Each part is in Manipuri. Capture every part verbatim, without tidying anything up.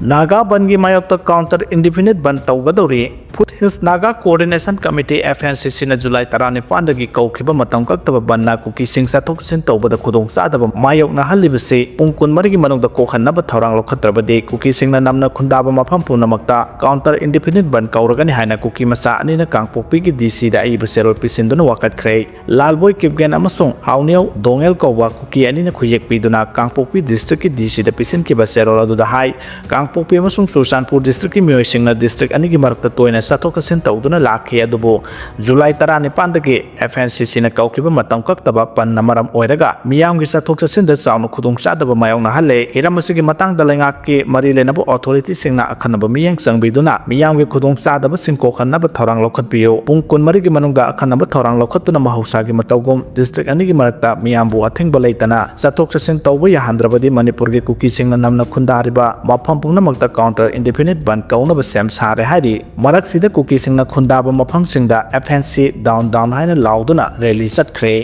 ꯅꯥꯒꯥ ꯕꯟꯒꯤ ꯃꯥꯌꯣꯛꯇ counter indefinite ꯕꯟ ꯇꯧꯒꯗꯧꯔꯤ꯫ Foothills Naga Coordination Committee, F N C C ꯅ ꯖꯨꯂꯥꯏ ꯇꯔꯥꯅꯤꯄꯥꯟꯗꯒꯤ ꯀꯧꯈꯤꯕ ꯃꯇꯝ ꯀꯛꯇꯕ ꯕꯟꯅ ꯀꯨꯀꯤꯁꯤꯡ ꯆꯠꯊꯣꯛ ꯆꯠꯁꯤꯟ ꯇꯧꯕꯗ ꯈꯨꯗꯣꯡꯆꯥꯗꯕ ꯃꯥꯌꯣꯛꯅꯍꯜꯂꯤꯕꯁꯤ ꯄꯨꯡ ꯀꯨꯟꯃꯔꯤꯒꯤ ꯃꯅꯨꯡꯗ ꯀꯣꯛꯍꯟꯅꯕ ꯊꯧꯔꯥꯡ ꯂꯧꯈꯠꯇ꯭ꯔꯕꯗꯤ ꯀꯨꯀꯤꯁꯤꯡꯅ ꯅꯝꯅ ꯈꯨꯟꯗꯥꯕ ꯃꯐꯝ ꯄꯨꯝꯅꯃꯛꯇ counter indefinite ꯕꯟ ꯀꯧꯔꯒꯅꯤ ꯍꯥꯏꯅ ꯀꯨꯀꯤ ꯃꯆꯥ ꯑꯅꯤꯅ ꯀꯥꯡꯄꯣꯛꯄꯤꯒꯤ D C ꯗ ꯑꯏꯕ ꯆꯦꯔꯣꯜ ꯄꯤꯁꯤꯟꯗꯨꯅ ꯋꯥꯀꯠꯈ꯭ꯔꯦ꯫ ꯂꯥꯜꯕꯣꯏ ꯀꯤꯞꯒꯦꯟ ꯑꯃꯁꯨꯡ ꯍꯥꯎꯅꯤꯌꯧ ꯗꯣꯉꯦꯜ ꯀꯧꯕ ꯀꯨꯀꯤ ꯑꯅꯤꯅ ꯈꯨꯌꯦꯛ ꯄꯤꯗꯨꯅ ꯀꯥꯡꯄꯣꯛꯄꯤ district ꯀꯤ D C ꯗ ꯄꯤꯁꯤꯟꯈꯤꯕ ꯆꯦꯔꯣꯜ ꯑꯗꯨꯗ ꯍꯥꯏ, ꯀꯥꯡꯄꯣꯛꯄꯤ ꯑꯃꯁꯨꯡ ꯆꯨꯔꯆꯥꯟꯄꯨꯔ district ꯀꯤ ꯃꯤꯑꯣꯏꯁꯤꯡꯅ district ꯑꯅꯤꯒꯤ ꯃꯔꯛꯇ ꯇꯣꯏꯅ ꯆꯠꯊꯣꯛ ꯆꯠꯁꯤꯟ ꯇꯧꯗꯨꯅ ꯂꯥꯛꯈꯤ, ꯑꯗꯨꯕꯨ July ꯇꯔꯥꯅꯤꯄꯥꯟꯗꯒꯤ F N C C ꯅ ꯀꯧꯈꯤꯕ ꯃꯇꯝ ꯀꯛꯇꯕ ꯕꯟꯅ ꯃꯔꯝ ꯑꯣꯏꯔꯒ ꯃꯤꯌꯥꯝꯒꯤ ꯆꯠꯊꯣꯛ ꯆꯠꯁꯤꯟꯗ ꯆꯥꯎꯅ ꯈꯨꯗꯣꯡꯆꯥꯗꯕ ꯃꯥꯌꯣꯛꯅꯍꯜꯂꯦ꯫ ꯍꯤꯔꯝ ꯑꯁꯤꯒꯤ ꯃꯇꯥꯡꯗ ꯂꯩꯉꯥꯛꯀꯤ ꯃꯔꯤ ꯂꯩꯅꯕ authority ꯁꯤꯡꯅ ꯑꯈꯟꯅꯕ ꯃꯤꯠꯌꯦꯡ ꯆꯪꯕꯤꯗꯨꯅ ꯃꯤꯌꯥꯝꯒꯤ ꯈꯨꯗꯣꯡꯆꯥꯗꯕꯁꯤꯡ ꯀꯣꯛꯍꯟꯅꯕ ꯊꯧꯔꯥꯡ ꯂꯧꯈꯠꯄꯤꯌꯨ꯫ ꯄꯨꯡ ꯀꯨꯟꯃꯔꯤꯒꯤ ꯃꯅꯨꯡꯗ ꯑꯈꯟꯅꯕ ꯊꯧꯔꯥꯡ ꯂꯧꯈꯠꯇꯨꯅ ꯃꯍꯧꯁꯥꯒꯤ ꯃꯇꯧꯒꯨꯝ district ꯑꯅꯤꯒꯤ ꯃꯔꯛꯇ ꯃꯤꯌꯥꯝꯕꯨ ꯑꯊꯤꯡꯕ ꯂꯩꯇꯅ ꯆꯠꯊꯣꯛ ꯆꯠꯁꯤꯟ ꯇꯧꯕ ꯌꯥꯍꯟꯗ꯭ꯔꯕꯗꯤ ꯃꯅꯤꯄꯨꯔꯒꯤ ꯀꯨꯀꯤꯁꯤꯡꯅ ꯅꯝꯅ ꯈꯨꯟꯗꯥꯔꯤꯕ ꯃꯐꯝ ꯄꯨꯝꯅꯃꯛꯇ counter indefinite ꯕꯟ ꯀꯧꯅꯕ ꯁꯦꯝ ꯁꯥꯔꯦ ꯍꯥꯏꯔꯤ꯫ ꯃꯔꯛꯁꯤꯗ ꯀꯨꯀꯤꯁꯤꯡꯅ ꯈꯨꯟꯗꯥꯕ ꯃꯐꯝꯁꯤꯡꯗ F N C down down ꯍꯥꯏꯅ ꯂꯥꯎꯗꯨꯅ rally ꯆꯠꯈ꯭ꯔꯦ꯫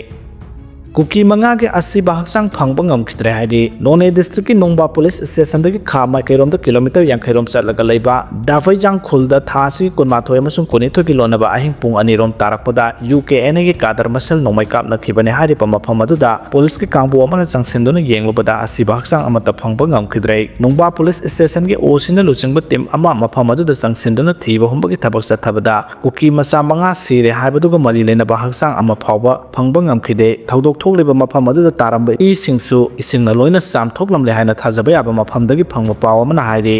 ꯀꯨꯀꯤ ꯃꯉꯥꯒꯤ ꯑꯁꯤꯕ ꯍꯛꯆꯥꯡ ꯐꯪꯕ ꯉꯝꯈꯤꯗ꯭ꯔꯦ ꯍꯥꯏꯔꯤ꯫ ꯅꯣꯅꯦ district ꯀꯤ ꯅꯣꯡꯕꯥ police station ꯗꯒꯤ ꯈꯥ ꯃꯥꯏꯀꯩꯔꯣꯝꯗ kilometre ꯌꯥꯡꯈꯩ ꯔꯣꯝ ꯆꯠꯂꯒ ꯂꯩꯕ ꯗꯥꯐꯩꯖꯥꯡ ꯈꯨꯜꯗ ꯊꯥ ꯑꯁꯤꯒꯤ ꯀꯨꯟꯃꯥꯊꯣꯏ ꯑꯃꯁꯨꯡ ꯀꯨꯟꯅꯤꯊꯣꯏꯒꯤ ꯂꯣꯟꯅꯕ ꯑꯍꯤꯡ ꯄꯨꯡ ꯑꯅꯤ ꯔꯣꯝ ꯇꯥꯔꯛꯄꯗ U K N A ꯒꯤ ꯀꯥꯗꯔ ꯃꯁꯦꯜ ꯅꯣꯡꯃꯩ ꯀꯥꯞꯅꯈꯤꯕꯅꯤ ꯍꯥꯏꯔꯤꯕ ꯃꯐꯝ ꯑꯗꯨꯗ police ꯀꯤ ꯀꯥꯡꯕꯨ ꯑꯃꯅ ꯆꯪꯁꯤꯟꯗꯨꯅ ꯌꯦꯡꯂꯨꯕꯗ ꯑꯁꯤꯕ ꯍꯛꯆꯥꯡ ꯑꯃꯠꯇ ꯐꯪꯕ ꯉꯝꯈꯤꯗ꯭ꯔꯦ꯫ ꯅꯣꯡꯕꯥ police station ꯒꯤ O C ꯅ ꯂꯨꯆꯤꯡꯕ team ꯑꯃ ꯃꯐꯝ ꯑꯗꯨꯗ ꯆꯪꯁꯤꯟꯗꯨꯅ ꯊꯤꯕ ꯍꯨꯝꯕꯒꯤ ꯊꯕꯛ ꯆꯠꯊꯕꯗ ꯀꯨꯀꯤ ꯃꯆꯥ ꯃꯉꯥ ꯁꯤꯔꯦ ꯍꯥꯏꯕꯗꯨꯒ ꯃꯔꯤ ꯂꯩꯅꯕ ꯍꯛꯆꯥꯡ ꯑꯃ ꯐꯥꯎꯕ ꯐꯪꯕ ꯉꯝꯈꯤꯗꯦ꯫ ꯊꯧꯗꯣꯛ ꯊꯣꯛꯂꯤꯕ ꯃꯐꯝ ꯑꯗꯨꯗ ꯇꯥꯔꯝꯕ ꯏꯁꯤꯡꯁꯨ ꯏꯁꯤꯡꯅ ꯂꯣꯏꯅ ꯆꯥꯝꯊꯣꯛꯂꯝꯂꯦ ꯍꯥꯏꯅ ꯊꯥꯖꯕ ꯌꯥꯕ ꯃꯐꯝꯗꯒꯤ ꯐꯪꯕ ꯄꯥꯎ ꯑꯃꯅ ꯍꯥꯏꯔꯤ꯫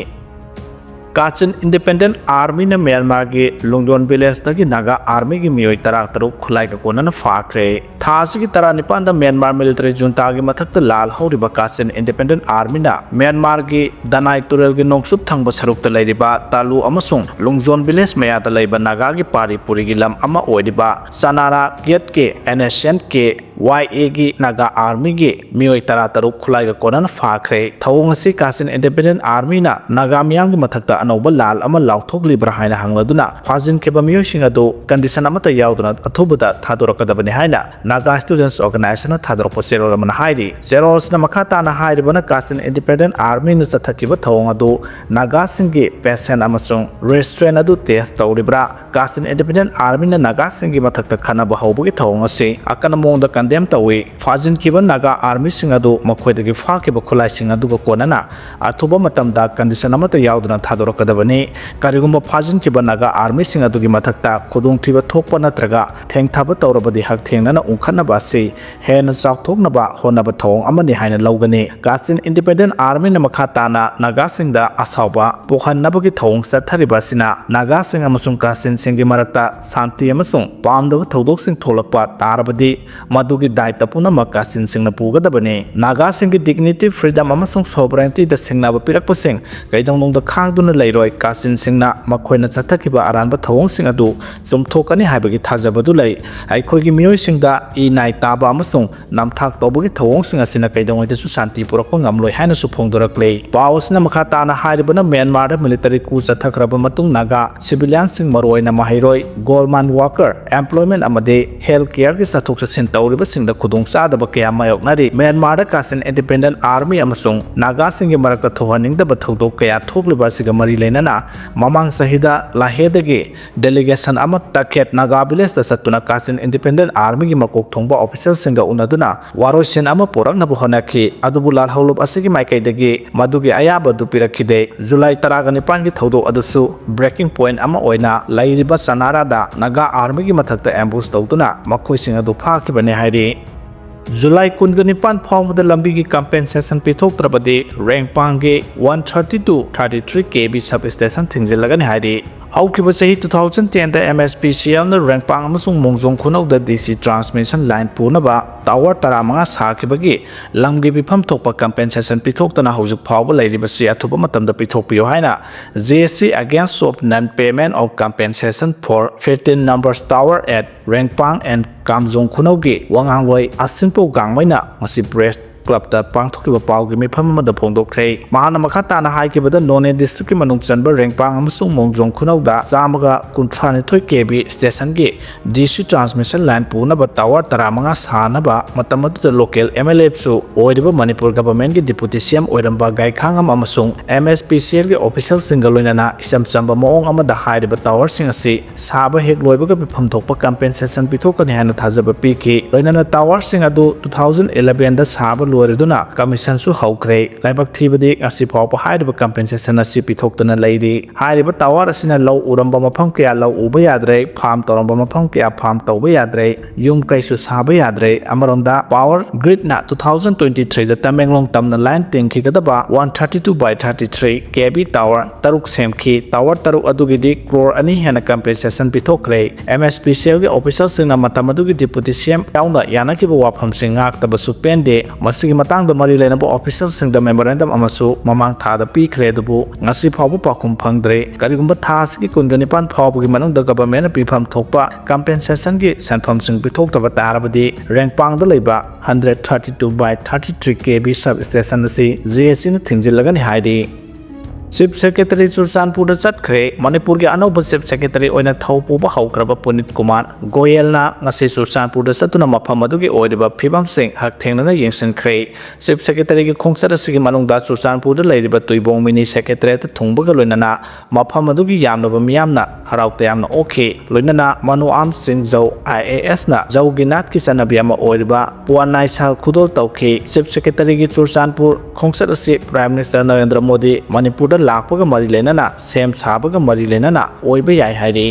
Kachin Independent Army ꯅ ꯃ꯭ꯌꯥꯟꯃꯥꯔꯒꯤ ꯂꯨꯡꯖꯣꯟ village ꯗꯒꯤ ꯅꯥꯒꯥ army ꯒꯤ ꯃꯤꯑꯣꯏ ꯇꯔꯥꯇꯔꯨꯛ ꯈꯨꯠꯂꯥꯏꯒ ꯀꯣꯟꯅꯅ ꯐꯥꯈ꯭ꯔꯦ꯫ ꯊꯥ ꯑꯁꯤꯒꯤ ꯇꯔꯥꯅꯤꯄꯥꯟꯗ ꯃ꯭ꯌꯥꯟꯃꯥꯔ military junta ꯒꯤ ꯃꯊꯛꯇ ꯂꯥꯜ ꯍꯧꯔꯤꯕ Kachin Independent Army ꯅ ꯃ꯭ꯌꯥꯟꯃꯥꯔꯒꯤ ꯗꯅꯥꯏ ꯇꯨꯔꯦꯜꯒꯤ ꯅꯣꯡꯆꯨꯞ ꯊꯪꯕ ꯁꯔꯨꯛꯇ ꯂꯩꯔꯤꯕ ꯇꯥꯂꯨ ꯑꯃꯁꯨꯡ ꯂꯨꯡꯖꯣꯟ village ꯃꯌꯥꯗ ꯂꯩꯕ ꯅꯥꯒꯥꯒꯤ ꯄꯥꯔꯤ ꯄꯨꯔꯤꯒꯤ ꯂꯝ ꯑꯃ ꯑꯣꯏꯔꯤꯕ ꯆꯅꯥꯔꯥ ꯒꯦꯠꯀꯤ N S N ꯀꯤ ꯋꯥꯏ ꯑꯦꯒꯤ ꯅꯥꯒꯥ ꯑꯥꯔꯃꯤꯒꯤ ꯃꯤꯑꯣꯏ ꯇꯔꯥꯇꯔꯨꯛ ꯈꯨꯠꯂꯥꯏꯒ ꯀꯣꯟꯅꯅ ꯐꯥꯈ꯭ꯔꯦ꯫ ꯊꯧꯑꯣꯡ ꯑꯁꯤ ꯀꯥꯆꯤꯟ ꯏꯟꯗꯤꯄꯦꯟꯗꯦꯟ ꯑꯥꯔꯃꯤꯅ ꯅꯥꯒꯥ ꯃꯤꯌꯥꯝꯒꯤ ꯃꯊꯛꯇ ꯑꯅꯧꯕ ꯂꯥꯜ ꯑꯃ ꯂꯥꯎꯊꯣꯛꯂꯤꯕ꯭ꯔꯥ ꯍꯥꯏꯅ ꯍꯪꯂꯗꯨꯅ ꯐꯥꯖꯤꯟꯈꯤꯕ ꯃꯤꯑꯣꯏꯁꯤꯡ ꯑꯗꯨ ꯀꯟꯗꯤꯁꯟ ꯑꯃꯠꯇ ꯌꯥꯎꯗꯅ ꯑꯊꯨꯕꯗ ꯊꯥꯗꯣꯔꯛꯀꯗꯕꯅꯤ ꯍꯥꯏꯅ ꯅꯥꯒꯥ ꯁ꯭ꯇꯨꯗꯦꯟꯠꯁ ꯑꯣꯔꯒꯅꯥꯏꯖꯦꯁꯟꯅ ꯊꯥꯗꯣꯔꯛꯄ ꯆꯦꯔꯣꯜ ꯑꯃꯅ ꯍꯥꯏꯔꯤ꯫ ꯆꯦꯔꯣꯜꯁꯤꯅ ꯃꯈꯥ ꯇꯥꯅ ꯍꯥꯏꯔꯤꯕꯅ ꯀꯥꯆꯤꯟ ꯏꯟꯗꯤꯄꯦꯟꯗꯦꯟ ꯑꯥꯔꯃꯤꯅ ꯆꯠꯊꯈꯤꯕ ꯊꯧꯑꯣꯡ ꯑꯗꯨ ꯅꯥꯒꯥꯁꯤꯡꯒꯤ ꯄꯦꯁꯦꯟ ꯑꯃꯁꯨꯡ ꯔꯦꯁꯇ꯭ꯔꯦꯟ ꯑꯗꯨ ꯇꯦꯁ ꯇꯧꯔꯤꯕ꯭ꯔꯥ? ꯀꯥꯆꯤꯟ ꯏꯟꯗꯤꯄꯦꯟꯗꯦꯟ ꯑꯥꯔꯃꯤꯅ ꯅꯥꯒꯥꯁꯤꯡꯒꯤ ꯃꯊꯛꯇ ꯈꯠꯅꯕ ꯍꯧꯕꯒꯤ ꯊꯧꯑꯣꯡ ꯑꯁꯤ ꯑꯀꯟꯕ ꯃꯑꯣꯡꯗ ꯀꯟꯗꯦꯝ ꯇꯧꯏ꯫ ꯐꯥꯖꯤꯟꯈꯤꯕ ꯅꯥꯒꯥ ꯑꯥꯔꯃꯤꯁꯤꯡ ꯑꯗꯨ ꯃꯈꯣꯏꯗꯒꯤ ꯐꯥꯈꯤꯕ ꯈꯨꯠꯂꯥꯏꯁꯤꯡ ꯑꯗꯨꯒ ꯀꯣꯟꯅꯅ ꯑꯊꯨꯕ ꯃꯇꯝꯗ ꯀꯟꯗꯤꯁꯟ ꯑꯃꯠꯇ ꯌꯥꯎꯗꯅ ꯊꯥꯗꯣꯔꯛꯀꯗꯕꯅꯤ꯫ ꯀꯔꯤꯒꯨꯝꯕ ꯐꯥꯖꯤꯟꯈꯤꯕ ꯅꯥꯒꯥ ꯑꯥꯔꯃꯤꯁꯤꯡ ꯑꯗꯨꯒꯤ ꯃꯊꯛꯇ ꯈꯨꯗꯣꯡꯊꯤꯕ ꯊꯣꯛꯄ ꯅꯠꯇ꯭ꯔꯒ ꯊꯦꯡꯊꯕ ꯇꯧꯔꯕꯗꯤ ꯍꯛꯊꯦꯡꯅꯅ ꯎꯪꯈꯠꯅꯕ ꯑꯁꯤ ꯍꯦꯟꯅ ꯆꯥꯎꯊꯣꯛꯅꯕ ꯍꯣꯠꯅꯕ ꯊꯧꯑꯣꯡ ꯑꯃꯅꯤ ꯍꯥꯏꯅ ꯂꯧꯒꯅꯤ꯫ ꯀꯥꯆꯤꯟ ꯏꯟꯗꯤꯄꯦꯟꯗꯦꯟ ꯑꯥꯔꯃꯤꯅ ꯃꯈꯥ ꯇꯥꯅ ꯅꯥꯒꯥꯁꯤꯡꯗ ꯑꯁꯥꯎꯕ ꯄꯣꯛꯍꯟꯅꯕꯒꯤ ꯊꯧꯑꯣꯡ ꯆꯠꯊꯔꯤꯕ ꯑꯁꯤꯅ ꯅꯥꯒꯥꯁꯤꯡ ꯑꯃꯁꯨꯡ ꯀꯥꯆꯤꯟꯁꯤꯡꯒꯤ ꯃꯔꯛꯇ ꯁꯥꯟꯇꯤ ꯑꯃꯁꯨꯡ ꯄꯥꯝꯗꯕ ꯊꯧꯗꯣꯛꯁꯤꯡ ꯊꯣꯛꯂꯛꯄ ꯇꯥꯔꯕꯗꯤ ꯃꯗꯨꯒꯤ ꯗꯥꯏꯇ ꯄꯨꯝꯅꯃꯛ ꯀꯥꯆꯤꯟꯁꯤꯡꯅ ꯄꯨꯒꯗꯕꯅꯤ꯫ ꯅꯥꯒꯥꯁꯤꯡꯒꯤ ꯗꯤꯒꯅꯤꯇꯤ, ꯐ꯭ꯔꯤꯗꯝ ꯑꯃꯁꯨꯡ ꯁꯣꯚꯔꯦꯟꯇꯤꯗ ꯁꯤꯡꯅꯕ ꯄꯤꯔꯛꯄꯁꯤꯡ ꯀꯩꯗꯧꯅꯨꯡꯗ ꯈꯥꯡꯗꯨꯅ ꯂꯩꯔꯣꯏ꯫ ꯀꯥꯆꯤꯟꯁꯤꯡꯅ ꯃꯈꯣꯏꯅ ꯆꯠꯊꯈꯤꯕ ꯑꯔꯥꯟꯕ ꯊꯧꯑꯣꯡꯁꯤꯡ ꯑꯗꯨ ꯆꯨꯝꯊꯣꯛꯀꯅꯤ ꯍꯥꯏꯕꯒꯤ ꯊꯥꯖꯕꯗꯨ ꯂꯩ꯫ ꯑꯩꯈꯣꯏꯒꯤ ꯃꯤꯑꯣꯏꯁꯤꯡꯗ ꯏ ꯅꯥꯏ ꯇꯥꯕ ꯑꯃꯁꯨꯡ ꯅꯝꯊꯥꯛ ꯇꯧꯕꯒꯤ ꯊꯧꯑꯣꯡꯁꯤꯡ ꯑꯁꯤꯅ ꯀꯩꯗꯧꯉꯩꯗꯁꯨ ꯁꯥꯟꯇꯤ ꯄꯨꯔꯛꯄ ꯉꯝꯂꯣꯏ ꯍꯥꯏꯅꯁꯨ ꯐꯣꯡꯗꯣꯔꯛꯂꯤ꯫ ꯄꯥꯎ ꯑꯁꯤꯅ ꯃꯈꯥ ꯇꯥꯅ ꯍꯥꯏꯔꯤꯕꯅ ꯃ꯭ꯌꯥꯟꯃꯥꯔꯗ ꯃꯤꯂꯤꯇꯔꯤ ꯀꯨ ꯆꯠꯊꯈ꯭ꯔꯕ ꯃꯇꯨꯡ ꯅꯥꯒꯥ ꯁꯤꯚꯤꯂꯤꯌꯟꯁꯤꯡ, ꯃꯔꯨꯑꯣꯏꯅ ꯃꯍꯩꯔꯣꯏ, ꯒꯣꯜꯃꯥꯟ ꯋꯥꯀꯔ, ꯑꯦꯝꯄ꯭ꯂꯣꯏꯃꯦꯟ ꯑꯃꯗꯤ ꯍꯦꯜꯊ ꯀꯦꯌꯔꯒꯤ ꯆꯠꯊꯣꯛ ꯆꯠꯁꯤꯟ ꯇꯧꯔꯤꯕꯁꯤꯡꯗ ꯈꯨꯗꯣꯡꯆꯥꯗꯕ ꯀꯌꯥ ꯃꯥꯌꯣꯛꯅꯔꯤ꯫ ꯃ꯭ꯌꯥꯟꯃꯥꯔꯗ ꯀꯥꯆꯤꯟ ꯏꯟꯗꯤꯄꯦꯟꯗꯦꯟ ꯑꯥꯔꯃꯤ ꯑꯃꯁꯨꯡ ꯅꯥꯒꯥꯁꯤꯡꯒꯤ ꯃꯔꯛꯇ ꯊꯣꯛꯍꯟꯅꯤꯡꯗꯕ ꯊꯧꯗꯣꯛ ꯀꯌꯥ ꯊꯣꯛꯂꯤꯕ ꯑꯁꯤꯒ ꯃꯔꯤ ꯂꯩꯅꯅ ꯃꯃꯥꯡ ꯆꯍꯤꯗ ꯂꯥꯍꯦꯗꯒꯤ ꯗꯦꯂꯤꯒꯦꯁꯟ ꯑꯃ ꯇꯈꯦꯠ ꯅꯥꯒꯥ ꯚꯤꯂꯦꯖꯇ ꯆꯠꯇꯨꯅ ꯀꯥꯆꯤꯟ ꯏꯟꯗꯤꯄꯦꯟꯗꯦꯟ ꯑꯥꯔꯃꯤꯒꯤ ꯃꯀꯣꯛ ꯊꯣꯡꯕ ꯑꯣꯐꯤꯁꯦꯜꯁꯤꯡꯒ ꯎꯅꯗꯨꯅ ꯋꯥꯔꯣꯏꯁꯤꯟ ꯑꯃ ꯄꯨꯔꯛꯅꯕ ꯍꯣꯠꯅꯈꯤ꯫ ꯑꯗꯨꯕꯨ ꯂꯥꯜꯍꯧꯂꯨꯞ ꯑꯁꯤꯒꯤ ꯃꯥꯏꯀꯩꯗꯒꯤ ꯃꯗꯨꯒꯤ ꯑꯌꯥꯕ ꯑꯗꯨ ꯄꯤꯔꯛꯈꯤꯗꯦ꯫ ꯖꯨꯂꯥꯏ ꯇꯔꯥꯒ ꯅꯤꯄꯥꯟꯒꯤ ꯊꯧꯗꯣꯛ ꯑꯗꯨꯁꯨ ꯕ꯭ꯔꯦꯀꯤꯡ ꯄꯣꯏꯟꯠ ꯑꯃ ꯑꯣꯏꯅ ꯂꯩꯔꯤꯕ ꯆꯅꯥꯔꯥꯗ ꯅꯥꯒꯥ ꯑꯥꯔꯃꯤꯒꯤ ꯃꯊꯛꯇ ꯑꯦꯝꯕꯨꯁ ꯇꯧꯗꯨꯅ ꯃꯈꯣꯏꯁꯤꯡ ꯑꯗꯨ ꯐꯥꯈꯤꯕꯅꯤ ꯍꯥꯏꯔꯤ꯫ ꯖꯨꯂꯥꯏ ꯀꯨꯟꯒ ꯅꯤꯄꯥꯟ ꯐꯥꯎꯕꯗ ꯂꯝꯕꯤꯒꯤ ꯀꯝꯄꯦꯟꯁꯦꯁꯟ ꯄꯤꯊꯣꯛꯇ꯭ꯔꯕꯗꯤ ꯔꯦꯡꯄꯥꯡꯒꯤ one thirty to thirty three KV sub station ꯊꯤꯡꯖꯤꯜꯂꯒꯅꯤ ꯍꯥꯏꯔꯤ꯫ ꯍꯧꯈꯤꯕ ꯆꯍꯤ two thousand ten ꯗ MSPCL ꯅ ꯔꯦꯡꯄꯥꯡ ꯑꯃꯁꯨꯡ ꯃꯣꯡꯖꯣꯡ ꯈꯨꯅꯧꯗ DC transmission line ꯄꯨꯅꯕ ꯇꯥꯋꯔ ꯇꯔꯥꯃꯉꯥ ꯁꯥꯈꯤꯕꯒꯤ ꯂꯝꯒꯤ ꯄꯤꯐꯝ ꯊꯣꯛꯄ ꯀꯝꯄꯦꯟꯁꯦꯁꯟ ꯄꯤꯊꯣꯛꯇꯅ ꯍꯧꯖꯤꯛ ꯐꯥꯎꯕ ꯂꯩꯔꯤꯕꯁꯤ ꯑꯊꯨꯕ ꯃꯇꯝꯗ ꯄꯤꯊꯣꯛꯄꯤꯌꯨ ꯍꯥꯏꯅ J A C against of non payment of compensation for fifteen numbers tower at Rengpang and Kamjong ꯈꯨꯅꯧꯒꯤ ꯋꯥꯉꯥꯡꯂꯣꯏ ꯑꯁꯤꯟꯄꯧ ꯒꯥꯡꯃꯩꯅ ꯉꯁꯤ ꯄ꯭ꯔꯦꯁ ꯀ꯭ꯂꯕꯇ ꯄꯥꯡꯊꯣꯛꯈꯤꯕ ꯄꯥꯎꯒꯤ ꯃꯤꯐꯝ ꯑꯃꯗ ꯐꯣꯡꯗꯣꯛꯈ꯭ꯔꯦ꯫ ꯃꯍꯥꯛꯅ ꯃꯈꯥ ꯇꯥꯅ ꯍꯥꯏꯈꯤꯕꯗ, ꯅꯣꯅꯦ ꯗꯤꯁꯇ꯭ꯔꯤꯛꯀꯤ ꯃꯅꯨꯡ ꯆꯟꯕ ꯔꯦꯡꯄꯥꯡ ꯑꯃꯁꯨꯡ ꯃꯣꯡꯖꯣꯡ ꯈꯨꯅꯧꯗ ꯆꯥꯝꯃꯒ ꯀꯨꯟꯊ꯭ꯔꯥꯅꯤꯊꯣꯏ K V ꯁ꯭ꯇꯦꯁꯟꯒꯤ D C transmission line ꯄꯨꯅꯕ ꯇꯥꯋꯔ ꯇꯔꯥꯃꯉꯥ ꯁꯥꯅꯕ ꯃꯇꯝ ꯑꯗꯨꯗ local M L A ꯁꯨ ꯑꯣꯏꯔꯤꯕ ꯃꯅꯤꯄꯨꯔ ꯒꯚꯔꯟꯃꯦꯟꯠꯀꯤ deputy C M ꯑꯣꯏꯔꯝꯕ ꯒꯥꯏꯈꯥꯉꯝ ꯑꯃꯁꯨꯡ M S P C L ꯒꯤ official ꯁꯤꯡꯒ ꯂꯣꯏꯅꯅ ꯏꯆꯝ ꯆꯝꯕ ꯃꯑꯣꯡ ꯑꯃꯗ ꯍꯥꯏꯔꯤꯕ ꯇꯥꯋꯔꯁꯤꯡ ꯑꯁꯤ ꯁꯥꯕ ꯍꯦꯛ ꯂꯣꯏꯕꯒ ꯄꯤꯐꯝ ꯊꯣꯛꯄ ꯀꯝꯄꯦꯟꯁꯦꯁꯟ ꯄꯤꯊꯣꯛꯀꯅꯤ ꯍꯥꯏꯅ ꯊꯥꯖꯕ ꯄꯤꯈꯤ꯫ ꯂꯣꯏꯅꯅ ꯇꯥꯋꯔꯁꯤꯡ ꯑꯗꯨ two thousand eleven ꯗ ꯁꯥꯕ ꯂꯣꯏꯔꯗꯨꯅ ꯀꯃꯤꯁꯟꯁꯨ ꯍꯧꯈ꯭ꯔꯦ꯫ ꯂꯥꯏꯕꯛ ꯊꯤꯕꯗꯤ ꯉꯁꯤ ꯐꯥꯎꯕ ꯍꯥꯏꯔꯤꯕ ꯀꯝꯄꯦꯟꯁꯦꯁꯟ ꯑꯁꯤ ꯄꯤꯊꯣꯛꯇꯅ ꯂꯩꯔꯤ꯫ ꯍꯥꯏꯔꯤꯕ ꯇꯥꯋꯔ ꯑꯁꯤꯅ ꯂꯧ ꯎꯔꯝꯕ ꯃꯐꯝ ꯀꯌꯥ ꯂꯧ ꯎꯕ ꯌꯥꯗ꯭ꯔꯦ, ꯐꯥꯔꯝ ꯇꯧꯔꯝꯕ ꯃꯐꯝ ꯀꯌꯥ ꯐꯥꯔꯝ ꯇꯧꯕ ꯌꯥꯗ꯭ꯔꯦ, ꯌꯨꯝ ꯀꯩꯁꯨ ꯁꯥꯕ ꯌꯥꯗ꯭ꯔꯦ꯫ ꯑꯃꯔꯣꯝꯗ power grid ꯅ two thousand twenty three ꯗ ꯇꯃꯦꯡꯂꯣꯡ ꯇꯝꯅ line ꯇꯤꯡꯈꯤꯒꯗꯕ one thirty two by thirty three K V tower ꯇꯔꯨꯛ ꯁꯦꯝꯈꯤ꯫ Tower ꯇꯔꯨꯛ ꯑꯗꯨꯒꯤꯗꯤ ꯀ꯭ꯔꯣꯔ ꯑꯅꯤ ꯍꯦꯟꯅ compensation ꯄꯤꯊꯣꯛꯈ꯭ꯔꯦ꯫ M S P C L ꯒꯤ official ꯁꯤꯡꯅ ꯃꯇꯝ ꯑꯗꯨꯒꯤ deputy C M ꯌꯥꯎꯅ ꯌꯥꯅꯈꯤꯕ ꯋꯥꯐꯝꯁꯤꯡ ꯉꯥꯛꯇꯕꯁꯨ ꯄꯦꯟꯗꯦ꯫ ꯃꯁꯤꯒꯤ ꯃꯇꯥꯡꯗ ꯃꯔꯤ ꯂꯩꯅꯕ official ꯁꯤꯡꯗ memorandum ꯑꯃꯁꯨ ꯃꯃꯥꯡ ꯊꯥꯗ ꯄꯤꯈ꯭ꯔꯦ, ꯑꯗꯨꯕꯨ ꯉꯁꯤ ꯐꯥꯎꯕ ꯄꯥꯎꯈꯨꯝ ꯐꯪꯗ꯭ꯔꯦ꯫ ꯀꯔꯤꯒꯨꯝꯕ ꯊꯥ ꯑꯁꯤꯒꯤ ꯀꯨꯟꯒ ꯅꯤꯄꯥꯟ ꯐꯥꯎꯕꯒꯤ ꯃꯅꯨꯡꯗ ꯒꯚꯔꯟꯃꯦꯟꯠꯅ ꯄꯤꯐꯝ ꯊꯣꯛꯄ ꯀꯝꯄꯦꯟꯁꯦꯁꯟꯒꯤ ꯁꯦꯟꯐꯝꯁꯤꯡ ꯄꯤꯊꯣꯛꯇꯕ ꯇꯥꯔꯕꯗꯤ, ꯔꯦꯡꯄꯥꯡꯗ ꯂꯩꯕ hundred thirty two by thirty three K V substation ꯑꯁꯤ J A C ꯅ ꯊꯤꯡꯖꯤꯜꯂꯒꯅꯤ ꯍꯥꯏꯔꯤ꯫ Chief Secretary ꯆꯨꯔꯆꯥꯟꯄꯨꯔꯗ ꯆꯠꯈ꯭ꯔꯦ꯫ ꯃꯅꯤꯄꯨꯔꯒꯤ ꯑꯅꯧꯕ Chief Secretary ꯑꯣꯏꯅ ꯊꯧ ꯄꯨꯕ ꯍꯧꯈ꯭ꯔꯕ ꯄꯨꯅꯤꯠ ꯀꯨꯃꯥꯔ ꯒꯣꯌꯦꯜꯅ ꯉꯁꯤ ꯆꯨꯔꯆꯥꯟꯄꯨꯔꯗ ꯆꯠꯇꯨꯅ ꯃꯐꯝ ꯑꯗꯨꯒꯤ ꯑꯣꯏꯔꯤꯕ ꯐꯤꯕꯝꯁꯤꯡ ꯍꯛꯊꯦꯡꯅꯅ ꯌꯦꯡꯁꯤꯟꯈ꯭ꯔꯦ꯫ Chief Secretary ꯒꯤ ꯈꯣꯡꯆꯠ ꯑꯁꯤꯒꯤ ꯃꯅꯨꯡꯗ ꯆꯨꯔꯆꯥꯟꯄꯨꯔꯗ ꯂꯩꯔꯤꯕ ꯇꯨꯏꯕꯣꯡ mini secretariat ꯊꯨꯡꯕꯒ ꯂꯣꯏꯅꯅ ꯃꯐꯝ ꯑꯗꯨꯒꯤ ꯌꯥꯝꯂꯕ ꯃꯤꯌꯥꯝꯅ ꯍꯔꯥꯎ ꯇꯌꯥꯝꯅ ꯑꯣꯛꯈꯤ꯫ ꯂꯣꯏꯅꯅ ꯃꯅꯨ ꯑꯥꯝ ꯁꯤꯡ ꯖꯧ I A S ꯅ ꯖꯧꯒꯤ ꯅꯥꯠꯀꯤ ꯆꯠꯅꯕꯤ ꯑꯃ ꯑꯣꯏꯔꯤꯕ ꯄꯨꯋꯥꯟ ꯅꯥꯏꯁꯥꯜ ꯈꯨꯗꯣꯜ ꯇꯧꯈꯤ꯫ Chief Secretary ꯒꯤ ꯆꯨꯔꯆꯥꯟꯄꯨꯔ ꯈꯣꯡꯆꯠ ꯑꯁꯤ Prime Minister ꯅꯔꯦꯟꯗ꯭ꯔ ꯃꯣꯗꯤ ꯃꯅꯤꯄꯨꯔꯗ ꯂꯥꯛꯄꯒ ꯃꯔꯤ ꯂꯩꯅꯅ, ꯁꯦꯝ ꯁꯥꯕꯒ ꯃꯔꯤ ꯂꯩꯅꯅ ꯑꯣꯏꯕ ꯌꯥꯏ ꯍꯥꯏꯔꯤ꯫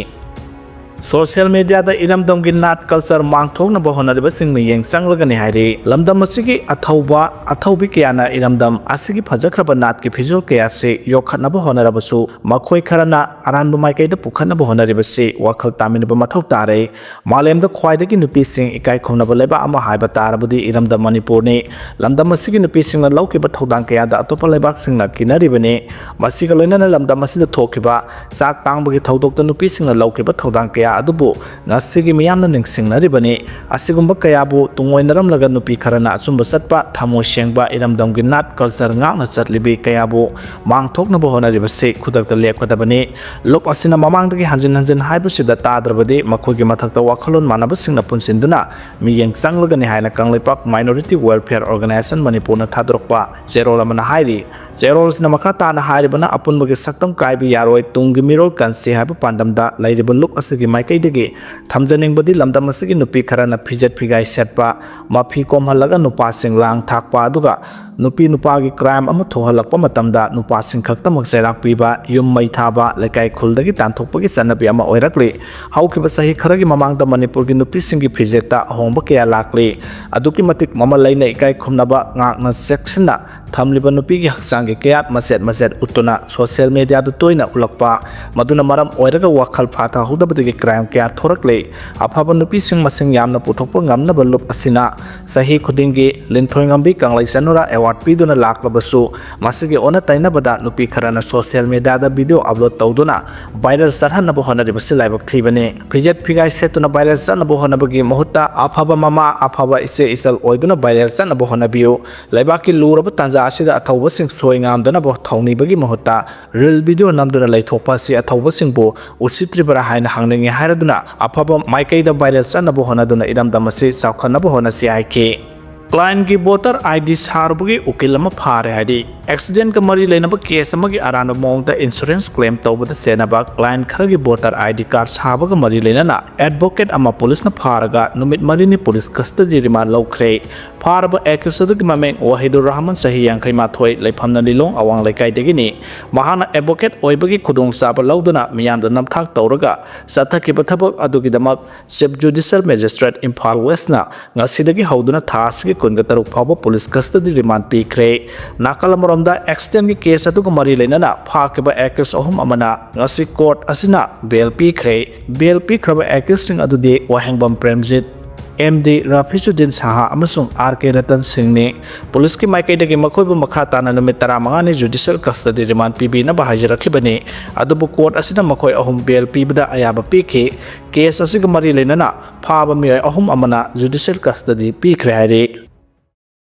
ꯁꯣꯁꯤꯌꯦꯜ ꯃꯦꯗꯤꯌꯥꯗ ꯏꯔꯝꯗꯝꯒꯤ ꯅꯥꯠ ꯀꯜꯆꯔ ꯃꯥꯡꯊꯣꯛꯅꯕ ꯍꯣꯠꯅꯔꯤꯕꯁꯤꯡ ꯃꯤꯠꯌꯦꯡ ꯆꯪꯂꯒꯅꯤ ꯍꯥꯏꯔꯤ꯫ ꯂꯝꯗꯝ ꯑꯁꯤꯒꯤ ꯑꯊꯧꯕ ꯑꯊꯧꯕꯤ ꯀꯌꯥꯅ ꯏꯔꯝꯗꯝ ꯑꯁꯤꯒꯤ ꯐꯖꯈ꯭ꯔꯕ ꯅꯥꯠꯀꯤ ꯐꯤꯖꯣꯜ ꯀꯌꯥꯁꯤ ꯌꯣꯛꯈꯠꯅꯕ ꯍꯣꯠꯅꯔꯕꯁꯨ, ꯃꯈꯣꯏ ꯈꯔꯅ ꯑꯔꯥꯟꯕ ꯃꯥꯏꯀꯩꯗ ꯄꯨꯈꯠꯅꯕ ꯍꯣꯠꯅꯔꯤꯕꯁꯤ ꯋꯥꯈꯜ ꯇꯥꯃꯤꯟꯅꯕ ꯃꯊꯧ ꯇꯥꯔꯦ꯫ ꯃꯥꯂꯦꯝꯗ ꯈ꯭ꯋꯥꯏꯗꯒꯤ ꯅꯨꯄꯤꯁꯤꯡ ꯏꯀꯥꯏ ꯈꯨꯝꯅꯕ ꯂꯩꯕꯥꯛ ꯑꯃ ꯍꯥꯏꯕ ꯇꯥꯔꯕꯗꯤ ꯏꯔꯝꯗꯝ ꯃꯅꯤꯄꯨꯔꯅꯤ꯫ ꯂꯝꯗꯝ ꯑꯁꯤꯒꯤ ꯅꯨꯄꯤꯁꯤꯡꯅ ꯂꯧꯈꯤꯕ ꯊꯧꯗꯥꯡ ꯀꯌꯥꯗ ꯑꯇꯣꯞꯄ ꯂꯩꯕꯥꯛꯁꯤꯡꯅ ꯀꯤꯅꯔꯤꯕꯅꯤ꯫ ꯃꯁꯤꯒ ꯂꯣꯏꯅꯅ ꯂꯝꯗꯝ ꯑꯁꯤꯗ ꯊꯣꯛꯈꯤꯕ ꯆꯥꯛ ꯇꯥꯡꯕꯒꯤ ꯊꯧꯗꯣꯛꯇ ꯅꯨꯄꯤꯁꯤꯡꯅ ꯂꯧꯈꯤꯕ ꯊꯧꯗꯥꯡ ꯀꯌꯥ ꯑꯗꯨꯕꯨ ꯉꯁꯤꯒꯤ ꯃꯤꯌꯥꯝꯅ ꯅꯤꯡꯁꯤꯡꯅꯔꯤꯕꯅꯤ꯫ ꯑꯁꯤꯒꯨꯝꯕ ꯀꯌꯥꯕꯨ ꯇꯨꯡꯑꯣꯏꯅꯔꯝꯂꯒ ꯅꯨꯄꯤ ꯈꯔꯅ ꯑꯆꯨꯝꯕ ꯆꯠꯄ, ꯊꯃꯣꯏ ꯁꯦꯡꯕ, ꯏꯔꯝꯗꯝꯒꯤ ꯅꯥꯠ ꯀꯜꯆꯔ ꯉꯥꯛꯅ ꯆꯠꯂꯤꯕꯤ ꯀꯌꯥꯕꯨ ꯃꯥꯡꯊꯣꯛꯅꯕ ꯍꯣꯠꯅꯔꯤꯕꯁꯤ ꯈꯨꯗꯛꯇ ꯂꯦꯞꯀꯗꯕꯅꯤ꯫ ꯂꯨꯞ ꯑꯁꯤꯅ ꯃꯃꯥꯡꯗꯒꯤ ꯍꯟꯖꯤꯟ ꯍꯟꯖꯤꯟ ꯍꯥꯏꯕꯁꯤꯗ ꯇꯥꯗ꯭ꯔꯕꯗꯤ ꯃꯈꯣꯏꯒꯤ ꯃꯊꯛꯇ ꯋꯥꯈꯜꯂꯣꯟ ꯃꯥꯟꯅꯕꯁꯤꯡꯅ ꯄꯨꯟꯁꯤꯟꯗꯨꯅ ꯃꯤꯠꯌꯦꯡ ꯆꯪꯂꯒꯅꯤ ꯍꯥꯏꯅ ꯀꯪꯂꯩꯄꯥꯛ Minority Welfare Organization ꯃꯅꯤꯄꯨꯔꯅ ꯊꯥꯗꯣꯔꯛꯄ ꯆꯦꯔꯣꯜ ꯑꯃꯅ ꯍꯥꯏꯔꯤ꯫ ꯆꯦꯔꯣꯜꯁꯤꯅ ꯃꯈꯥ ꯇꯥꯅ ꯍꯥꯏꯔꯤꯕꯅ ꯑꯄꯨꯟꯕꯒꯤ ꯁꯛꯇꯝ ꯀꯥꯏꯕ ꯌꯥꯔꯣꯏ, ꯇꯨꯡꯒꯤ ꯃꯤꯔꯣꯜ ꯀꯟꯁꯤ ꯍꯥꯏꯕ ꯄꯥꯟꯗꯝꯗ ꯂꯩꯔꯤꯕ ꯂꯨꯞ ꯑꯁꯤꯒꯤ ꯃꯥꯏꯀꯩꯗꯒꯤ ꯊꯝꯖꯅꯤꯡꯕꯗꯤ ꯂꯝꯗꯝ ꯑꯁꯤꯒꯤ ꯅꯨꯄꯤ ꯈꯔꯅ ꯐꯤꯖꯦꯠ ꯐꯤꯒꯥꯏ ꯁꯦꯠꯄ, ꯃꯐꯤ ꯀꯣꯝꯍꯜꯂꯒ ꯅꯨꯄꯥꯁꯤꯡ ꯂꯥꯡ ꯊꯥꯛꯄ, ꯑꯗꯨꯒ ꯅꯨꯄꯤ ꯅꯨꯄꯥꯒꯤ ꯀ꯭ꯔꯥꯏꯝ ꯑꯃ ꯊꯣꯛꯍꯜꯂꯛꯄ ꯃꯇꯝꯗ ꯅꯨꯄꯥꯁꯤꯡ ꯈꯛꯇꯃꯛ ꯆꯩꯔꯥꯛ ꯄꯤꯕ, ꯌꯨꯝ ꯃꯩ ꯊꯥꯕ, ꯂꯩꯀꯥꯏ ꯈꯨꯜꯗꯒꯤ ꯇꯥꯟꯊꯣꯛꯄꯒꯤ ꯆꯠꯅꯕꯤ ꯑꯃ ꯑꯣꯏꯔꯛꯂꯤ꯫ ꯍꯧꯈꯤꯕ ꯆꯍꯤ ꯈꯔꯒꯤ ꯃꯃꯥꯡꯗ ꯃꯅꯤꯄꯨꯔꯒꯤ ꯅꯨꯄꯤꯁꯤꯡꯒꯤ ꯐꯤꯖꯦꯠꯇ ꯑꯍꯣꯡꯕ ꯀꯌꯥ ꯂꯥꯛꯂꯤ꯫ ꯑꯗꯨꯛꯀꯤ ꯃꯇꯤꯛ ꯃꯃꯜ ꯂꯩꯅ ꯏꯀꯥꯏ ꯈꯨꯝꯅꯕ ꯉꯥꯛꯅ ꯆꯦꯛꯁꯤꯟꯅ ꯊꯝꯂꯤꯕ ꯅꯨꯄꯤꯒꯤ ꯍꯛꯆꯥꯡꯒꯤ ꯀꯌꯥꯠ ꯃꯆꯦꯠ ꯃꯆꯦꯠ ꯎꯠꯇꯨꯅ ꯁꯣꯁꯤꯌꯦꯜ ꯃꯦꯗꯤꯌꯥꯗ ꯇꯣꯏꯅ ꯎꯠꯂꯛꯄ, ꯃꯗꯨꯅ ꯃꯔꯝ ꯑꯣꯏꯔꯒ ꯋꯥꯈꯜ ꯐꯥꯊꯍꯧꯗꯕꯗꯒꯤ ꯀ꯭ꯔꯥꯏꯝ ꯀꯌꯥ ꯊꯣꯔꯛꯂꯤ꯫ ꯑꯐꯕ ꯅꯨꯄꯤꯁꯤꯡ ꯃꯁꯤꯡ ꯌꯥꯝꯅ ꯄꯨꯊꯣꯛꯄ ꯉꯝꯅꯕ ꯂꯨꯞ ꯑꯁꯤꯅ ꯆꯍꯤ ꯈꯨꯗꯤꯡꯒꯤ ꯂꯤꯟꯊꯣꯏꯉꯝꯕꯤ ꯀꯪꯂꯩꯆꯅꯨꯔꯥ ꯑꯦꯋꯥꯔꯗ ꯄꯤꯗꯨꯅ ꯂꯥꯛꯂꯕꯁꯨ, ꯃꯁꯤꯒꯤ ꯑꯣꯟꯅ ꯇꯩꯅꯕꯗ ꯅꯨꯄꯤ ꯈꯔꯅ ꯁꯣꯁꯤꯌꯦꯜ ꯃꯦꯗꯤꯌꯥꯗ ꯚꯤꯗꯤꯑꯣ ꯑꯞꯂꯣꯗ ꯇꯧꯗꯨꯅ ꯚꯥꯏꯔꯦꯜ ꯆꯠꯍꯟꯅꯕ ꯍꯣꯠꯅꯔꯤꯕꯁꯤ ꯂꯥꯏꯕꯛ ꯊꯤꯕꯅꯤ꯫ ꯐꯤꯖꯦꯠ ꯐꯤꯒꯥꯏ ꯁꯦꯠꯇꯨꯅ ꯚꯥꯏꯔꯦꯜ ꯆꯠꯅꯕ ꯍꯣꯠꯅꯕꯒꯤ ꯃꯍꯨꯠꯇ ꯑꯐꯕ ꯃꯃꯥ, ꯑꯐꯕ ꯏꯆꯦ ꯏꯆꯜ ꯑꯣꯏꯗꯨꯅ ꯚꯥꯏꯔꯦꯜ ꯆꯠꯅꯕ ꯍꯣꯠꯅꯕꯤꯌꯨ꯫ ꯂꯩꯕꯥꯛꯀꯤ ꯂꯨꯔꯕ ꯇꯥꯟꯖꯥ ꯑꯁꯤꯗ ꯑꯊꯧꯕꯁꯤꯡ ꯁꯣꯏ ꯉꯥꯝꯗꯅꯕ ꯊꯧꯅꯤꯕꯒꯤ ꯃꯍꯨꯠꯇ ꯔꯤꯜ ꯚꯤꯗꯤꯑꯣ ꯅꯝꯗꯨꯅ ꯂꯩꯊꯣꯛꯄ ꯑꯁꯤ ꯑꯊꯧꯕꯁꯤꯡꯕꯨ ꯎꯁꯤꯠꯇ꯭ꯔꯤꯕ꯭ꯔꯥ ꯍꯥꯏꯅ ꯍꯪꯅꯤꯡꯏ ꯍꯥꯏꯔꯗꯨꯅ ꯑꯐꯕ ꯃꯥꯏꯀꯩꯗ ꯚꯥꯏꯔꯦꯜ ꯆꯠꯅꯕ ꯍꯣꯠꯅꯗꯨꯅ ꯏꯔꯝꯗꯝ ꯑꯁꯤ ꯆꯥꯎꯈꯠꯅꯕ ꯍꯣꯠꯅꯁꯤ ꯍꯥꯏꯈꯤ꯫ ꯀ꯭ꯂꯥꯏꯟꯒꯤ ꯚꯣꯇꯔ ꯑꯥꯏ ꯗꯤ ꯁꯥꯔꯨꯕꯒꯤ ꯎꯀꯤꯜ ꯑꯃ ꯐꯥꯔꯦ ꯍꯥꯏꯔꯤ꯫ ꯑꯦꯛꯁꯤꯗꯦꯟꯠꯀ ꯃꯔꯤ ꯂꯩꯅꯕ ꯀꯦꯁ ꯑꯃꯒꯤ ꯑꯔꯥꯟꯕ ꯃꯑꯣꯡꯗ ꯏꯟꯁꯨꯔꯦꯟꯁ ꯀ꯭ꯂꯦꯝ ꯇꯧꯕꯗ ꯆꯦꯟꯅꯕ ꯀ꯭ꯂꯥꯏꯟ ꯈꯔꯒꯤ ꯚꯣꯇꯔ ꯑꯥꯏ ꯗꯤ ꯀꯥꯔꯗ ꯁꯥꯕꯒ ꯃꯔꯤ ꯂꯩꯅꯅ ꯑꯦꯗꯚꯣꯀꯦꯠ ꯑꯃ ꯄꯨꯂꯤꯁꯅ ꯐꯥꯔꯒ ꯅꯨꯃꯤꯠ ꯃꯔꯤꯅꯤ ꯄꯨꯂꯤꯁ ꯀꯁꯇꯗꯤ ꯔꯤꯃꯥꯟ ꯂꯧꯈ꯭ꯔꯦ꯫ ꯐꯥꯔꯕ accused ꯑꯗꯨꯒꯤ ꯃꯃꯤꯡ ꯋꯥꯍꯤꯗꯨꯔ ꯔꯍꯃꯟ, ꯆꯍꯤ ꯌꯥꯡꯈꯩ ꯃꯥꯊꯣꯏ, ꯂꯩꯐꯝꯅ ꯂꯤꯂꯣꯡ ꯑꯋꯥꯡ ꯂꯩꯀꯥꯏꯗꯒꯤꯅꯤ꯫ ꯃꯍꯥꯛꯅ advocate ꯑꯣꯏꯕꯒꯤ ꯈꯨꯗꯣꯡꯆꯥꯕ ꯂꯧꯗꯨꯅ ꯃꯤꯌꯥꯝꯗ ꯅꯝꯊꯥꯛ ꯇꯧꯔꯒ ꯆꯠꯊꯈꯤꯕ ꯊꯕꯛ ꯑꯗꯨꯒꯤꯗꯃꯛ Chief Judicial Magistrate ꯏꯝꯐꯥꯜ Westꯅ ꯉꯁꯤꯗꯒꯤ ꯍꯧꯗꯨꯅ ꯊꯥ ꯑꯁꯤꯒꯤ ꯀꯨꯟꯒ ꯇꯔꯨꯛ ꯐꯥꯎꯕ police custody remand ꯄꯤꯈ꯭ꯔꯦ꯫ ꯅꯥꯀꯜ ꯑꯃꯔꯣꯝꯗ accidentꯀꯤ case ꯑꯗꯨꯒ ꯃꯔꯤ ꯂꯩꯅꯅ ꯐꯥꯈꯤꯕ accused ꯑꯍꯨꯝ ꯑꯃꯅ ꯉꯁꯤ court ꯑꯁꯤꯅ bail ꯄꯤꯈ꯭ꯔꯦ꯫ Bail ꯄꯤꯈ꯭ꯔꯕ accusedꯁꯤꯡ ꯑꯗꯨꯗꯤ ꯋꯥꯍꯦꯡꯕꯝ ꯄ꯭ꯔꯦꯝꯖꯤꯠ, ꯑꯦꯝ ꯗꯤ ꯔꯥꯐꯤꯖꯨꯗꯤꯟ ꯁꯍꯥ ꯑꯃꯁꯨꯡ ꯑꯥꯔ ꯀꯦ ꯔꯇꯟ ꯁꯤꯡꯅꯤ꯫ Policeꯀꯤ ꯃꯥꯏꯀꯩꯗꯒꯤ ꯃꯈꯣꯏꯕꯨ ꯃꯈꯥ ꯇꯥꯅ ꯅꯨꯃꯤꯠ ꯇꯔꯥꯃꯉꯥꯅꯤ judicial custody remand ꯄꯤꯕꯤꯅꯕ ꯍꯥꯏꯖꯔꯛꯈꯤꯕꯅꯤ꯫ ꯑꯗꯨꯕꯨ court ꯑꯁꯤꯅ ꯃꯈꯣꯏ ꯑꯍꯨꯝ bail ꯄꯤꯕꯗ ꯑꯌꯥꯕ ꯄꯤꯈꯤ꯫ Case ꯑꯁꯤꯒ ꯃꯔꯤ ꯂꯩꯅꯅ ꯐꯥꯕ ꯃꯤꯑꯣꯏ ꯑꯍꯨꯝ ꯑꯃꯅ judicial custody ꯄꯤꯈ꯭ꯔꯦ ꯍꯥꯏꯔꯤ꯫